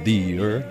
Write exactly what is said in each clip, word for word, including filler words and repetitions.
Dear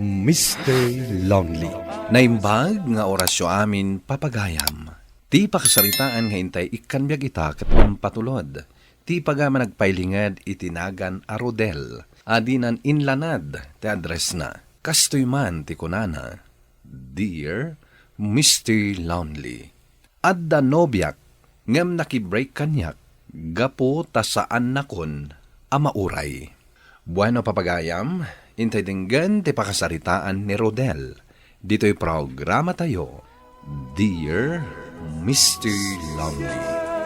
Mister Lonely. Naimbag nga orasyo amin, papagayam. Ti pakasaritaan nga intay ikkan biag ita ket impatulod. Ti pagaman agpailinged iti nagan a Rodel, a dinan inlanad ti addressna. Kastoy man ti kunana, "Dear Mister Lonely, adda nobiak ngem nakibreak kaniak gapu ta saannakon a mauray." Bueno, papagayam, intay denggen ti pakasaritaan ni Rodel. Ditoy programatayo, Dear Mister Lonely.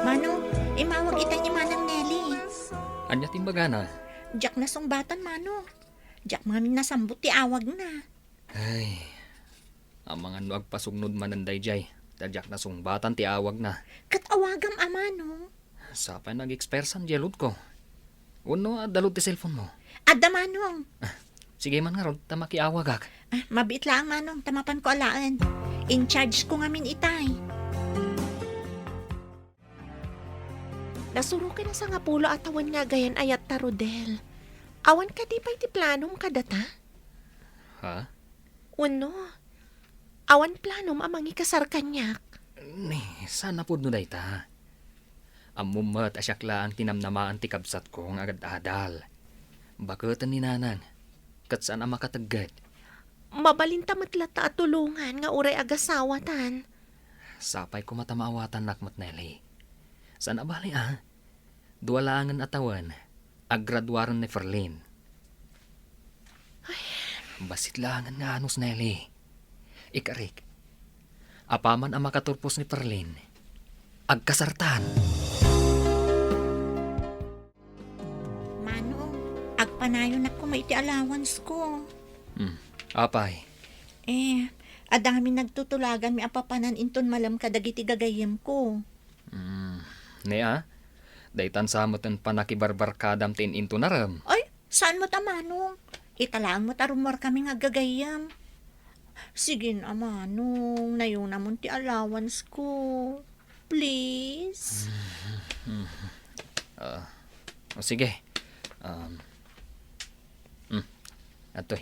Manong, imawag itay ni Manang Nelly. Ania ti imbagana? Diak nasungbatan, Manong. Diak ngamin nasambut ti awagna. Ay, amangan no agpasugnod manen daydiay, ta diak nasungbatan ti awagna. Ket awagam a, Manong. Sapay nag-expiresan diay load ko. Wenno adda load ti cellphone mo? Adda, Manong. Ah, sige man ngarud, ta makiawagak. Ah, mabiit laeng, Manong, ta mapanko alaen. In charge ko ngamin itay. Nasuroken a sangapulo a tawen nga agayan-ayatta, Rodel. Awan kadi pay ti planom kadata? Ha? Wenno, awan planom a mangikasar kaniak? Ni, saan a pudno dayta? Ammom met a siak laeng ti namnamaen ti kabsatko nga agad-adal. Baketen ni nanang, ket saan a makategged. Mabalinta met latta a tulongan nga uray agasawatan. Sapay koma ta maawatannak met, Nelly. Saan a bali, a? Dua laengen a tawen, aggraduaren ni Ferlin. Ay. Bassit laengen nga anus, Nelly. Ikarik, apaman a makaturpos ni Ferlin, agkasartan. Manong, agpanayonak koma iti allowance ko. Hmm. Apay? Eh, adda ngamin nagtutulaganmi a papanan inton malem kadagiti gagayyemko. Hmm. Ni a, daytan sa met ti pannakibarbarkadam ti in-inton arem. Ay, saan met a, Manong. Ita laeng met a rummuarkami nga aggagayyem. Sige na, Manong, nayonamon ti allowance ko. Please? Ah, o sige. Um, hmm, adtoy.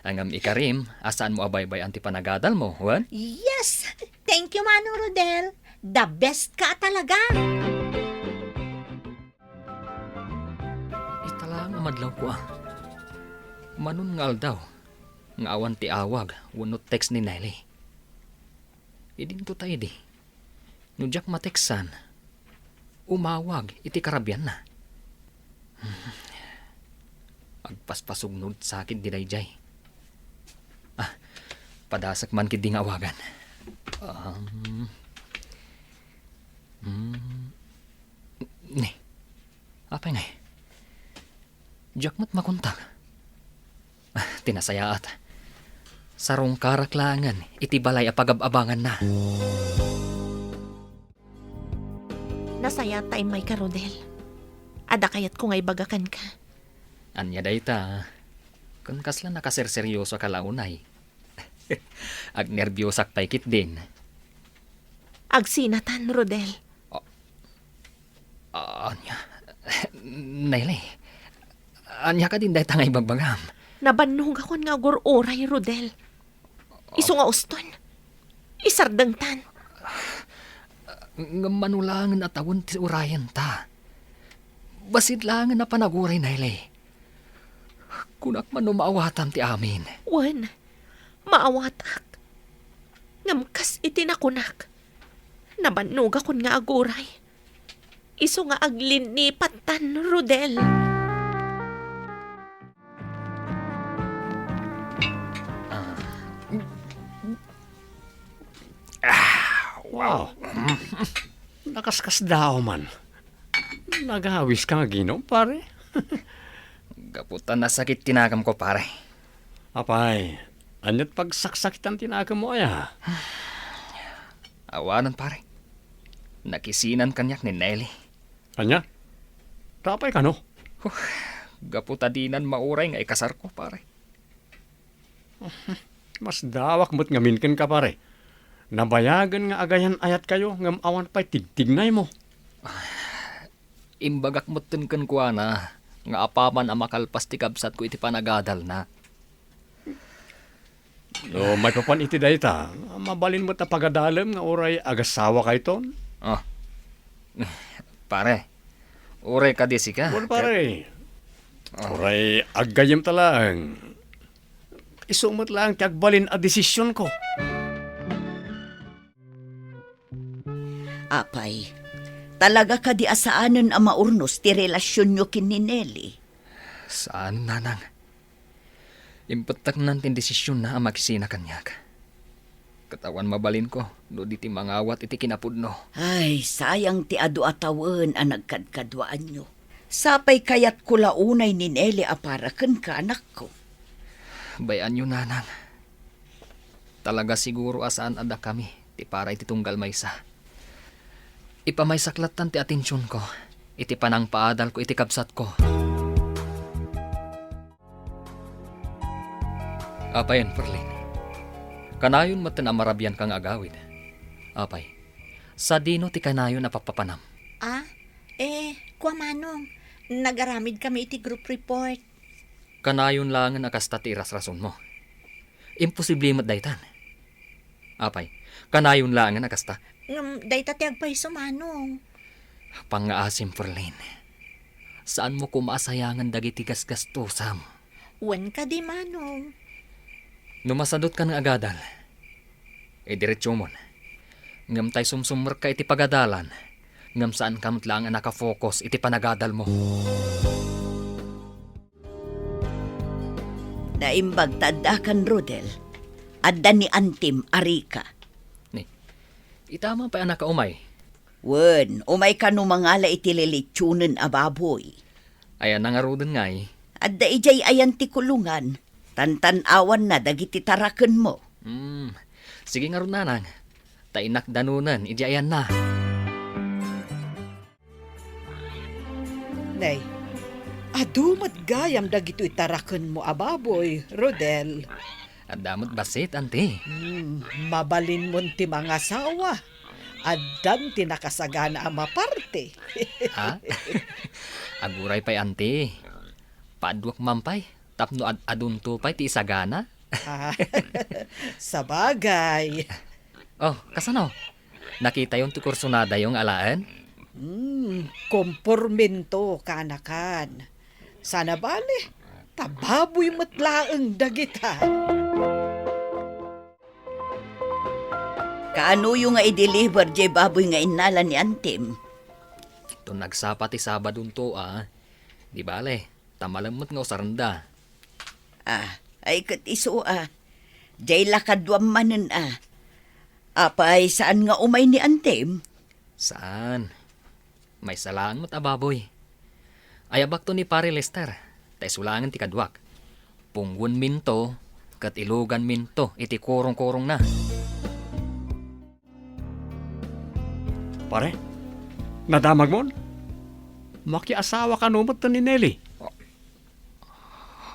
Ngem ikarim, a saanmo a baybay-an ti panagadalmo, wen? Yes! Thank you, Manong Rodel. The best ka talaga! Ita laeng a madlawko, a. Manon nga aldaw, nga awan ti awag wenno text ni Nelly. Idinto ta idi. No diak matextan, umawag iti karabianna. Agpaspasugno ti sakit daydiay. Ah, padasek man ketdi nga awagan. Um, mm, ni, apay ngay? Diak met makontak. Ah, ti nasayaat. Sarungkarak laengen iti balay a pagab-abanganna. Nasayaat ta immayka, Rodel. Adda kayatko nga ibaga kenka. Ania dayta? Ken kasla nakaserseryosoka la unay. Agnerbiosak pay ketdin. Agsinatan, Rodel. Ah, ania? Nelly, ania kadin dayta nga ibagbagam? Nabannogakon nga agur-uray, Rodel. Isu nga uston, isardengtan. Ngem mano laengen a tawen ti urayenta. Bassit laengen a panaguray, Nelly. Kunak man no maawatam ti amin. Wen, maawatak. Ngem kas iti nakunak, nabannogakon nga aguray. Isu nga aglinnipattan, Rodel. Ah. Ah, wow. Wow. Nakaskasdaaw man. Nagawiska nga aginom, pare? Gapu ta nasakit ti nagamko, pare. Apay, ania't pagsaksakitan ti nagammo aya? Awanen, pare. Nakisinan kaniak ni Nelly. Ania? Ta apay kano? Huh, gapu ta dinan mauray nga ikasarko, pare. Masdaawak met ngamin kenka, pare. Nabayagen nga agayan-ayatkayo ngem awan pay tigtignaymo. Imbagak metten kenkuana nga apaman a makalpas ti kabsatko iti panagadalna. No maipapan iti dayta, mabalin met a pagadalem nga uray agasawakayton? Ah. Pare, uray kadi sika. Wen, pare. Ah. Uray aggayyemta laeng. Isu met laeng ti agbalin a desisionko. Apay, talaga kadi a saanen a maurnos ti relasionyo ken ni Nelly? Saan, nanang. Impettaknan ti desisionna a makisina kaniak. Ket awan mabalinko no di ti mangawat iti kinapudno. Ay, sayang ti adu a tawen a nagkadkaduaanyo. Sapay kayatko la unay ni Nelly a para kenka, anakko. Bay-anyo, nanang. Talaga siguro a saan a dakami ti para iti tunggal maysa. Ipamaysak lattan ti atensionko iti panangpaadalko iti kabsatko. Apay, Perlin, kanayon metten a marabianka nga agawid. Apay, sadino ti kanayon a pappapanam? Ah, eh, kua, Manong. Nagaramid kami iti group report. Kanayon laengen a kasta ti irasrasonmo. Imposible met daytan. Apay, kanayon laengen a kasta? Ngem dayta ti agpayso, Manong. Pangngaasim, Perlin. Saanmo koma a sayangen dagiti gasgastusam. Wen kadi, Manong. No masadutkan nga agadal, idiretsomon. Ngem tay sumsummerka iti pagadalan, ngem saanka met laeng a nakafocus iti panagadalmo. Naimbag ta addakan, Rodel. Adda ni antim a Rica. Ni, ita man pay a nakaumay. Wen, umay kano mangala iti lilitsionen a baboy. Ayanna ngaruden ngay? Adda idiay ayan ti kulungan. Tantan-awanna dagiti tarakenmo. Hmm. Sige ngarud, nanang. Ta innak danonen idiay ayanna. Nay, adu met gayam dagitoy tarakenmo a baboy, Rodel. Adda met bassit, anti. Hmm, mabalinmon ti mangasawa. Addan ti nakasagana a maparte. Ha? Aguray pay, anti. Paadduak man pay, tapno ad-adunto pay ti isagana. Ah, sabagay. Oh, kasano? Nakitayon ti kursonadayo nga alaen? Hmm, kompormento, kaanakan. Sana bale, ta baboy met laeng dagita. Kaanoyo nga i-deliver jay baboy nga innala ni antim? Ton nagsapa ti Sabadonto a, di bale, ta malem met nga usarenda. Ah, ay ket isu a. Jay la kaduam manen a. Apay, saan nga umay ni antim? Saan. Maysa laeng met a baboy. Ayabakto ni Pare Lester, ta isu laengen ti kaduak. Punggonminto, ket iluganminto iti kurong-kurongna. Pare, nadamagmon? Makiasawa kano met ni Nelly?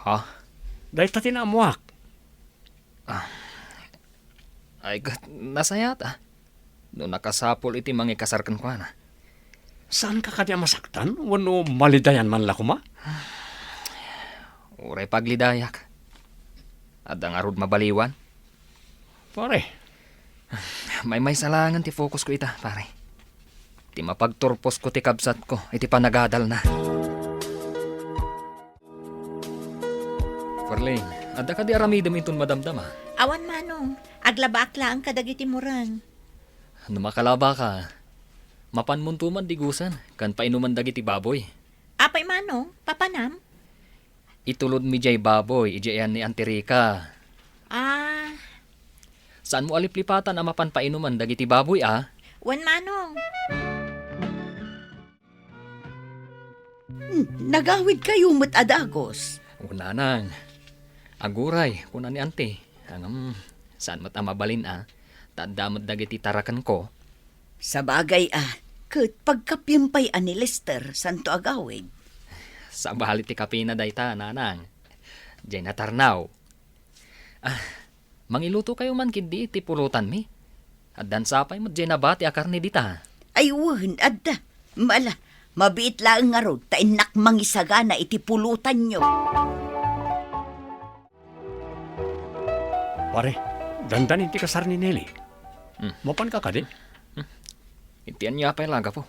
Ha? Dayta ti naammoak. Ah. Ay, ket nasayaat a. No nakasapul iti mangikasar kenkuana. Saanka kadi a masaktan wenno malidayan man la koma? Uray paglidayak. Adda ngarud mabaliwan? Pare. Maymaysa laengen ti fokusko ita, pare. Ti mapagturposko ti kabsatko iti panagadalna. Perling, adda kadi aramidem inton madamdama? Awan, Manong. Aglabaak laeng kadagiti mureng. No makalabaka, mapanmonto man digusen ken painuman dagiti baboy. Apay, Manong, papanam? Itulodmi jay baboy idiay ayan ni Anti Rica. Ah. Saanmo a liplipatan a mapan painuman dagiti baboy, a? Wen, Manong. Hmm, nagawidkayo met a dagus. O, nanang. Aguray, kuna ni Anti. Ngem, saan met a mabalin a, ta adda met dagiti tarakenko. Sabagay a, ket pagkapiem pay a ni Lester, santo agawid. Sabali ti kapina dayta, nanang. Jay natarnaw. Ah, mangilutokayo man ketdi iti pulotanmi. Addan sapay met jay nabati a karne dita. Ay, wen, adda. Mala, Mabiit laeng ngarud ta innak mangisagana iti pulotanyo. Pare, dandanin ti kasar ni Nelly. Hmm. Mapanka kadi? Hmm. Iti ania pay la, gapu.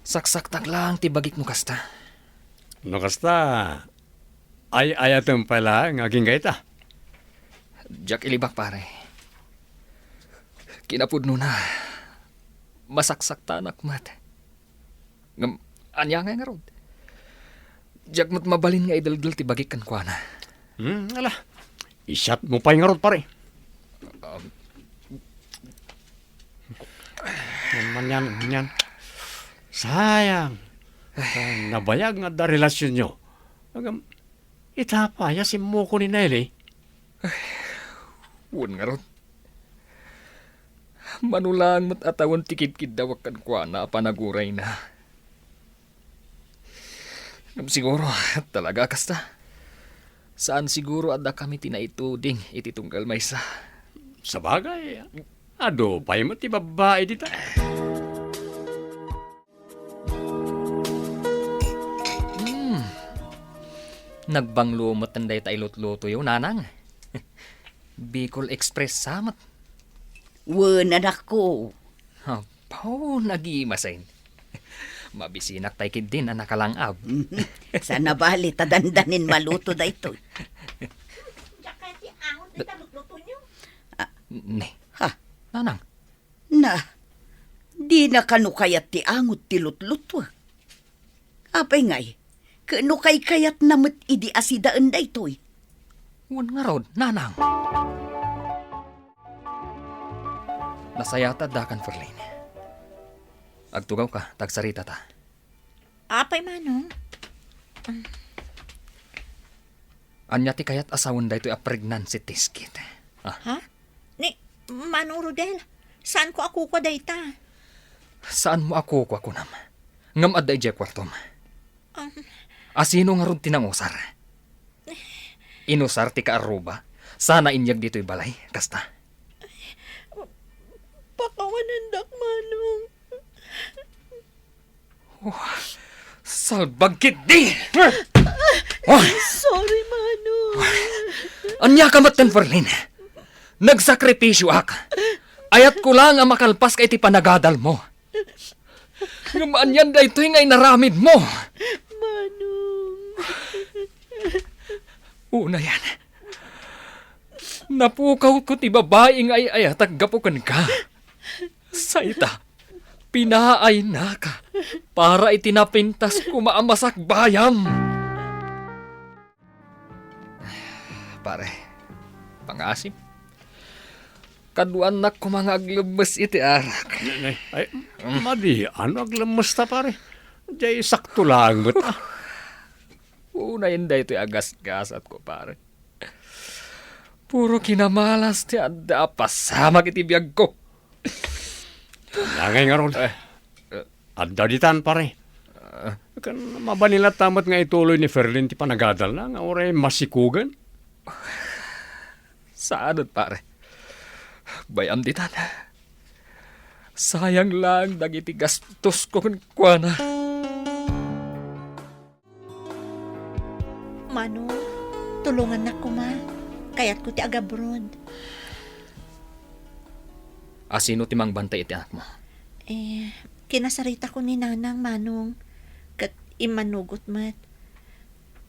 Saksaktak laeng ti bagik no kasta. No kasta, ay-ayatem pay laeng agingga ita. Diak ilibak, pare. Kinapudnona, masaksaktanak met. Ngem, ania ngay ngarud? Diak met mabalin nga idelgel ti bagik kenkuana. Hmm, ala. Isat mo pay ngarud, pare. Um, Yan man yan, yan. Sayang. Nabayag nga adda relasyonyo. Ngem, ita pay a simmuko ni Nelly. Wen ngarud. Mano laeng met a tawen ti kidkiddawak kenkuana a panagurayna. Ngem siguro, talaga a kasta. Saan siguro a dakami ti naituding iti tunggal maysa. Sabagay, adu pay met ti babbai dita. Hmm. Nagbanglo met dayta ilutlutoyo, nanang. Bicol Express sa met. Wen, anakko. Apo, nagimasen. Mabisinak pay ketdin a nakalang-ab. Saan a bali ta dandanin maluto daytoy. Diak kayat ti angot dayta lutlutonyo. Ah. Ne. Ha? Nanang. Na, dina kano kayat ti angot ti lutluto. Apay ngay, ket no kaykayatna met idi asidaen daytoy? Wen ngarud, nanang. Nasayaat a addakan, Ferlin. Agtugawka, ta agsaritata. Apay, manong? Ania ti kayat a sawen daytoy a pregnancy test kit? Ah. Ha? Ni, Manong Rodel, saanko a kukua dayta. Saanmo a kukua, kunam? Ngem adda idiay kuartom. Um. Asino ngarud ti nangusar? Inusar ti kaarruba, sana inyeg ditoy balay, kasta? Pakawanendak, Manong. Oh, salbag ketdi! Oh! Sorry, Manong. Ania ka met, Ferlin? Nagsakripisioak. Ayatko laeng a makalpaska iti panagadalmo. Ngem anian daytoy nga inaramidmo? Manong. Unayen, napukawko ti babai nga ay-ayatak gapu kenka. Sa ita, pinaaynaka para iti napintas koma a masakbayam. Pare, pangasim. Kaduanak koma nga aglemmes iti arak. Ne, ne, ay, madi, ano aglemmes ta, pare? Jay sakto lang met, ah. Unayen daytoy a gasgasatko, pare. Puro kinamalas ti adda a pasamak iti biagko. Nangay ngarud. Eh, eh. Adda ditan, pare. Ah. Ken mabalin latta met nga ituloy ni Ferlin ti panagadalna nga uray masikugen. Saanen, pare. Bay-am ditan. Sayang lang dagiti gastosko kenkuana. Manong, tulongannak koma. Kayatko ti agabroad. Asino ti mangbantay iti anakmo? Eh, kinasaritako ni Nanang, Manong, ket immanugot met.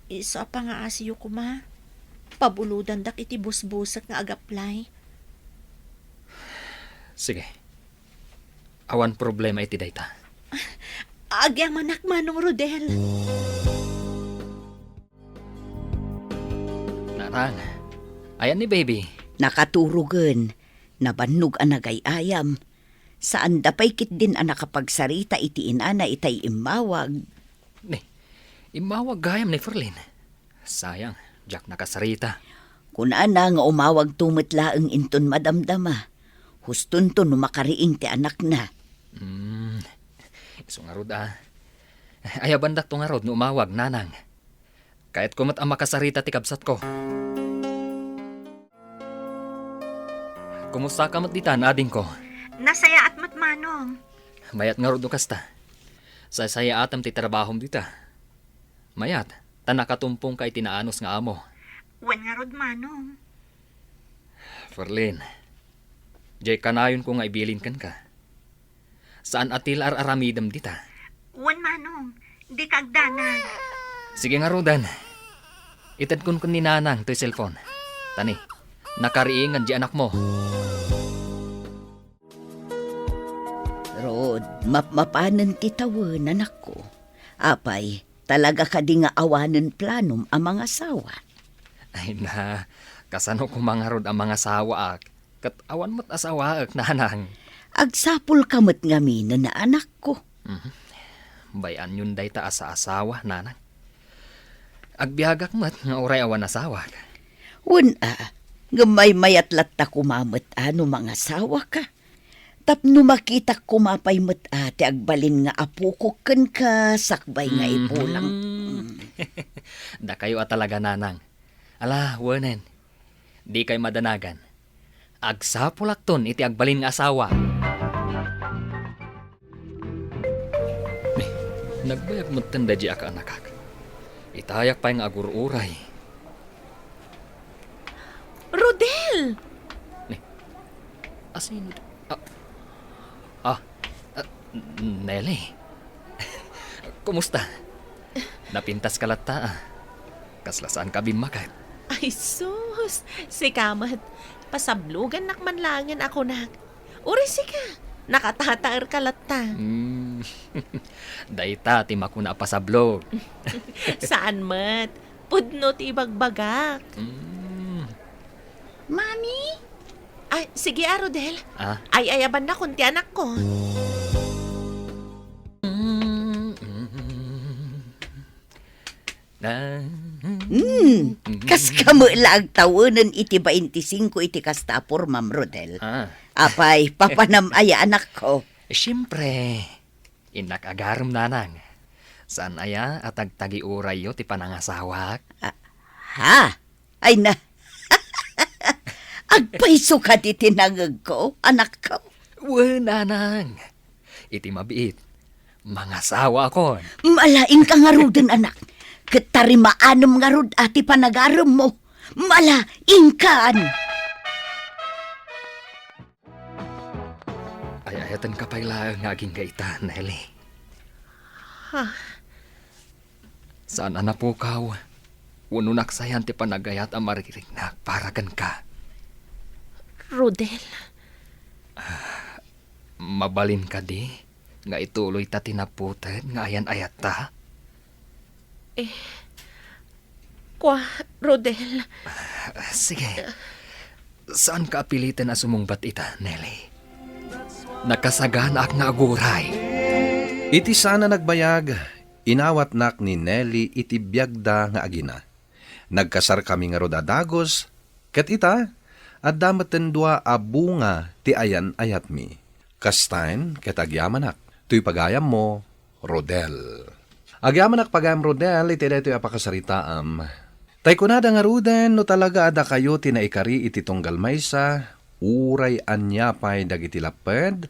Isu a pangaasiyo koma, pabulodandak iti busbusek nga agaplay. Sige. Awan problema iti dayta. Agyamanak, Manong Rodel. Nanang, ayan ni baby? Nakaturogen. Nabannog a nagay-ayam. Saanda pay ketdin a nakapagsarita iti inana itay immawag. Ni, immawag gayam ni Ferlin. Sayang, diak nakasarita. Kunana nga umawagto met laeng inton madamdama. Hustonto no makariing ti anakna. Hmm, isu ngarud a. Ayabandakto ngarud no umawag, Nanang. Kayatko met a makasarita ti kabsatko. Kumustaka met ditan, adingko? Nasayaat met, Manong. Mayat ngarud no kasta. Saysayaatem ti trabahom dita. Mayat, ta nakatumpongka iti naanus nga amo. Wen ngarud, Manong. Ferlin, diay kanayonko nga ibilin kenka. Saan a ti la ar-aramidem dita. Wen, Manong, dika agdanag. Sige ngaruden. Itedkon ken ni Nanang toy cellphone. Tani, nakariingan diay anakmo. Rod, mapmapanen ti tawen, anakko. Apay, talaga kadi nga awanen planom a mangasawa? Ay na, kasano koma ngarud a mangasawaak? Ket awan met a sawaek, Nanang. Agsapulka met ngamin, anakko. Mhm. Bay-anyon dayta a saasawa, Nanang. Agbiagak met nga uray awan asawak. Wen a, ngem maymayat latta koma met a no mangasawaka. Tapno makitak koma pay met a ti agbalin nga apokok kenka sakbay nga Mhm. ipulang. Mm. Dakayo a talaga, Nanang. Ala, wenen. Dikay madanagan. Agsapulakton iti agbalin nga asawa. Ni, nagbayag metten daydi a kaanakak. Itayak pay nga agur-uray. Rodel! Ni, asino di-, ah, ah, ah, Nelly. Kumusta? Napintaska latta, ah. Kasla saanka bimmaket. Ay, sus! Sika met. Pasablogannak man laengen a kunak. Uray sika, nakatataerka latta. Hmm. Dayta ti makuna a pasablog. Saan met. Pudno ti ibagbagak. Hmm. Mami? Ay, sige a, Rodel. Ah? Ay-ayabannakon ti anakko. Hmm, kaska met la agtawenen iti baintisingko iti kasta a pormam, Rodel. Ah. Apay, papanam aya, anakko? Siempre, innak agarem, Nanang. Saan aya a tagtagiurayyo ti panangasawak? Ah, ha? Ay na. Agpayso kadi ti nangegko, anakko? Wen, Nanang. Iti mabiit, mangasawaakon. Mala, inka ngaruden, anak. Ket tarimaanem ngarud a ti panagaremmo. Mala, inkan. Ay-ayatenka pay laeng nga agingga ita, Nelly. Ha? Saan a napukaw wenno naksayan ti panagayat a maririknak para kenka. Rodel. Mabalin kadi nga ituloyta ti naputed nga ayan-ayatta? Eh, kua, Rodel. Sige. Saanka a piliten a sumungbat ita, Nelly. Nakasaganaak nga aguray. Iti saan a nagbayag, inawatnak ni Nelly iti biagda nga agina. Nagkasarkami ngarud a dagus, ket ita, adda metten dua a bunga ti ayan-ayatmi. Kastaen ket agyamanak, toy pagayammo, Rodel. Agyamanak pagayam, Rodel, iti daytoy a pakasaritaam. Tay kunada ngaruden, no talaga a dakayo ti naikari iti tunggal maysa, uray ania pay dagiti lapped,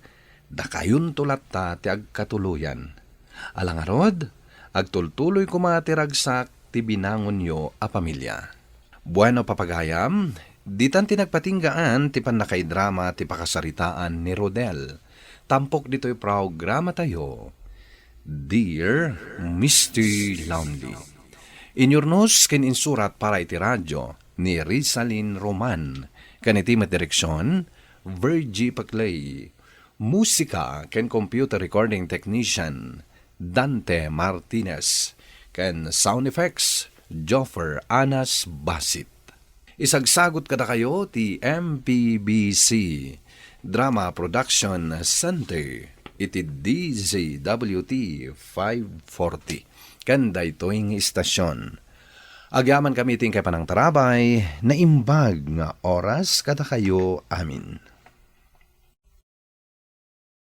dakayonto latta ti agkatuloyan. Ala ngarud, agtultuloy koma ti ragsak ti binangonyo a pamilia. Bueno, papagayam, ditan ti nagpatinggaan ti pannakaidrama ti pakasaritaan ni Rodel. Tampok ditoy programatayo, Dear Mister Lonely. Inyurnos ken insurat para iti radio ni Rizalin Roman, ken iti met direksion, Virgie Paclay. Musika ken computer recording technician, Dante Martinez, ken sound effects, Joffer Anas Basit. Isagsagut kadakayo ti M P B C Drama Production Center iti D Z W T five forty ken daytoy nga istasyon. Agyamankami iti inkay panangtarabay, naimbag nga oras kadakayo amin.